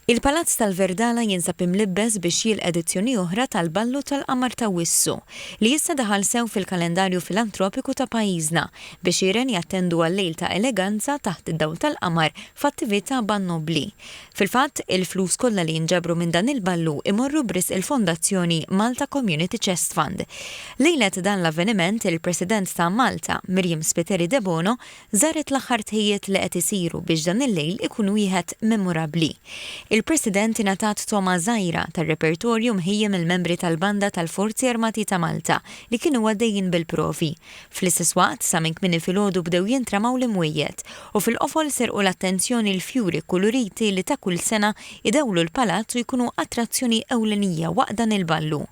Il-Palazz tal-Verdala jinsab imlibbes biex jilqa' edizzjoni oħra tal-Ballu tal-Qamar t'Awwissu, li issa daħal sew fil-kalendarju filantropiku ta' pajjiżna, biex għieren jattendu għal lejl ta' eleganza taħt id-dawl tal-qamar f'attività ban nobbli. Fil-fatt, il-flus kollha li jinġabru minn dan il-ballu imorru b'risq il-fondazzjoni Malta Community Chest Fund. Lejlet dan l-avveniment, il-President ta' Malta, Myriam Spiteri Debono, Żaret l-aħħar tħejjiet li qed isiru biex dan il-lejl ikun wieħed memorabbli. Il-President ingħatat togħma żgħira tar-repertorju mħejji mill-membri tal-Banda tal-Forzi Armati ta' Malta li kienu għaddejjin bil-provi. Fl-istess waqt, sa minn kmieni filgħodu bdew jintramaw l-imwejjed u fil-qofol serqu l-attenzjoni l-fjuri kkuluriti li ta' kull sena jdawlu l-palazz u jkunu attrazzjoni ewlenija waqt dan il-ballu.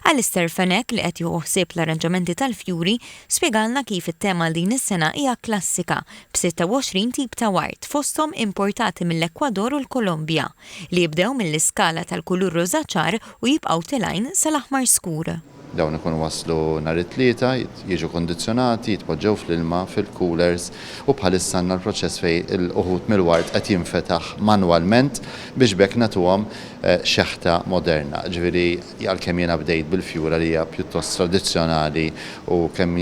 Alistair Fenech li qed jieħu ħsieb l-arranġamenti tal-fjuri Spjegalna kif it-tema għal din is-sena hija klassika, b'26 tip ta' ward, fosthom importati mill-Ekwador u l-Kolombja, li jibdew mill-iskala tal-kulur roża ċar u jibqgħu telgħin sal-aħmar skur. Dawn ikunu waslu nhar it-Tlieta, jiġu kondizzjonati, jitpoġġew fl-ilma, fil-coolers u bħalissa għandna l-proċess fejn il-uħud mill-ward qed jinfetaħ manwalment biex b'hekk nagħtuhom xeħta moderna. Ġifieri għalkemm jiena bdejt bil-fjura li hija pjuttost tradizzjonali u kemm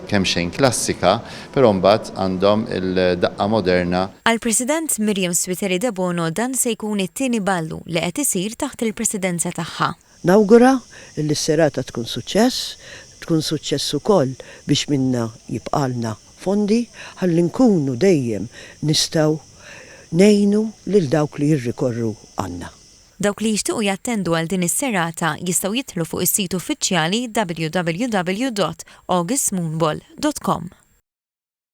kemxejn klassika, però mbagħad għandhom il-daqqa moderna. Għall-President Myriam Spiteri Debono dan se jkun it-tieni ballu li qed isir taħt il-Presidenza tagħha. Nawgura li s-serata tkun suċċess, tkun suċċess ukoll biex minnha jibqgħalna fondi ħalli nkunu dejjem nistgħu ngħinu lil dawk li jirrikorru għandna. Dawk li jixtiequ jattendu għal din is-serata jistgħu jidħlu fuq is-sit uffiċjali www.augustmoonball.com.